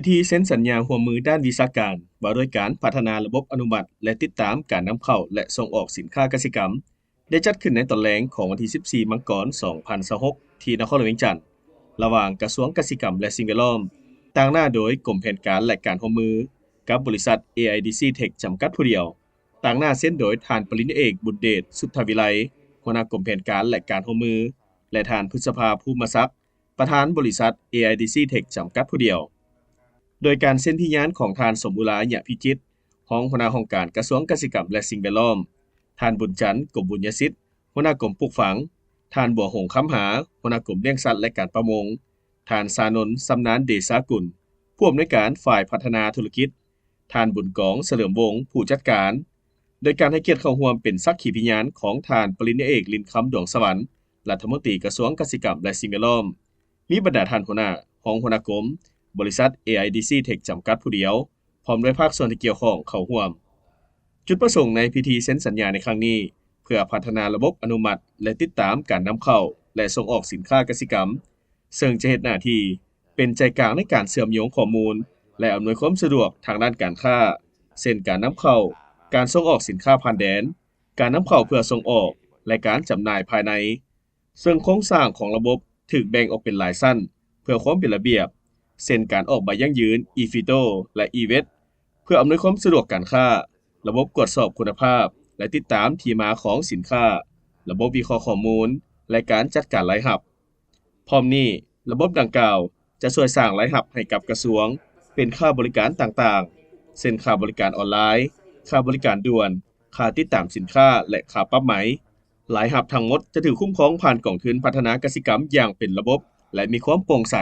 ພິທີເຊັນສັນຍາຮ່ວມມືດ້ານວິຊາການ ວ່າດ້ວຍການພັດທະນາລະບົບອະນຸມັດ ແລະ ຕິດຕາມການນຳເຂົ້າ ແລະ ສົ່ງອອກສິນຄ້າກະສິກຳ ໄດ້ຈັດຂຶ້ນໃນຕອນແລງຂອງວັນທີສິບສີ່ ມັງກອນ ສອງພັນຊາວຫົກ ທີ່ນະຄອນຫຼວງວຽງຈັນ ລະຫວ່າງກະຊວງກະສິກຳ ແລະ ສິ່ງແວດລ້ອມ, ຕາງໜ້າໂດຍກົມແຜນການ ແລະ ການຮ່ວມມື ກັບບໍລິສັດ ເອໄອດີຊີເທັກ ຈຳກັດຜູ້ດຽວ, ຕາງໜ້າເຊັນໂດຍທ່ານປະລິນຍາເອກ ບຸນເດດ ສຸດທະວິໄລ ຫົວໜ້າກົມແຜນການ ແລະ ການຮ່ວມມື ແລະ ທ່ານ ພຶດສະພາ ພູມມະສັກ ປະທານບໍລິສັດ ເອໄອດີຊີເທັກ ຈຳກັດຜູ້ດຽວ. ໂດຍການເຊັນພິຍານຂອງທ່ານ ສົມອຸລາ ຍະພິຈິດ ຮອງຫົວໜ້າຫ້ອງການກະຊວງກະສິກຳ ແລະ ສິ່ງແວດລ້ອມ, ທ່ານ ບຸນຈັນ ກົມບຸນຍະສິດ ຫົວໜ້າກົມປູກຝັງ, ທ່ານ ບົວຫົງ ຄຳຫາ ຫົວໜ້າກົມລ້ຽງສັດ ແລະ ການປະມົງ, ທ່ານ ຊານົນ ຊຳນານເດຊາກຸນ ຜູ້ອຳນວຍການຝ່າຍພັດທະນາທຸລະກິດ, ທ່ານ ບຸນກອງ ສະເຫຼີມວົງ ຜູ້ຈັດການ. ໂດຍການໃຫ້ກຽດເຂົ້າຮ່ວມເປັນສັກຂີພິຍານຂອງທ່ານປະລິນຍາເອກ ລິນຄຳ ດວງສະຫວັນ ລັດຖະມົນຕີກະຊວງກະສິກຳ ແລະ ສິ່ງແວດລ້ອມ, ມີບັນດາທ່ານຫົວໜ້າ, ຮອງຫົວໜ້າກົມ, ບໍລິສັດ ເອໄອດີຊີເທັກ ຈຳກັດຜູ້ດຽວ ພ້ອມດ້ວຍພາກສ່ວນທີ່ກ່ຽວຂ້ອງເຂົ້າຮ່ວມ. ຈຸດປະສົງໃນພິທີເຊັນສັນຍາໃນຄັ້ງນີ້ ເພື່ອພັດທະນາລະບົບອະນຸມັດ ແລະ ຕິດຕາມການນຳເຂົ້າ ແລະ ສົ່ງອອກສິນຄ້າກະສິກຳ, ເຊິ່ງຈະເຮັດໜ້າທີ່ເປັນໃຈກາງໃນການເຊື່ອມໂຍງຂໍ້ມູນ ແລະ ອຳນວຍຄວາມສະດວກທາງດ້ານການຄ້າ ເຊັ່ນ ການນຳເຂົ້າ, ການສົ່ງອອກສິນຄ້າຜ່ານແດນ, ການນຳເຂົ້າເພື່ອສົ່ງອອກ ແລະ ການຈຳໜ່າຍພາຍໃນ. ເຊິ່ງໂຄງສ້າງຂອງລະບົບຖືກແບ່ງອອກເປັນຫຼາຍຊັ້ນ ເພື່ອຄວາມເປັນລະບຽບ ເຊັ່ນ ການອອກໃບຢັ້ງຢືນ e-FITO ແລະ e-VET ເພື່ອອຳນວຍຄວາມສະດວກການຄ້າ, ລະບົບກວດສອບຄຸນນະພາບ ແລະ ຕິດຕາມທີ່ມາຂອງສິນຄ້າ, ລະບົບວິເຄາະຂໍ້ມູນ ແລະ ການຈັດການລາຍຮັບ. ພ້ອມນີ້, ລະບົບດັ່ງກ່າວຈະຊ່ວຍສ້າງລາຍຮັບໃຫ້ກັບກະຊວງ ເປັນຄ່າບໍລິການຕ່າງໆ ເຊັ່ນ ຄ່າບໍລິການອອນລາຍ, ຄ່າບໍລິການດ່ວນ, ຄ່າຕິດຕາມສິນຄ້າ ແລະ ຄ່າປັບໃໝ. ລາຍຮັບທັງໝົດຈະຖືກຄຸ້ມຄອງຜ່ານກອງທຶນພັດທະນາກະສິກຳຢ່າງເປັນລະບົບ ແລະ ມີຄວາມໂປ່ງໃສ.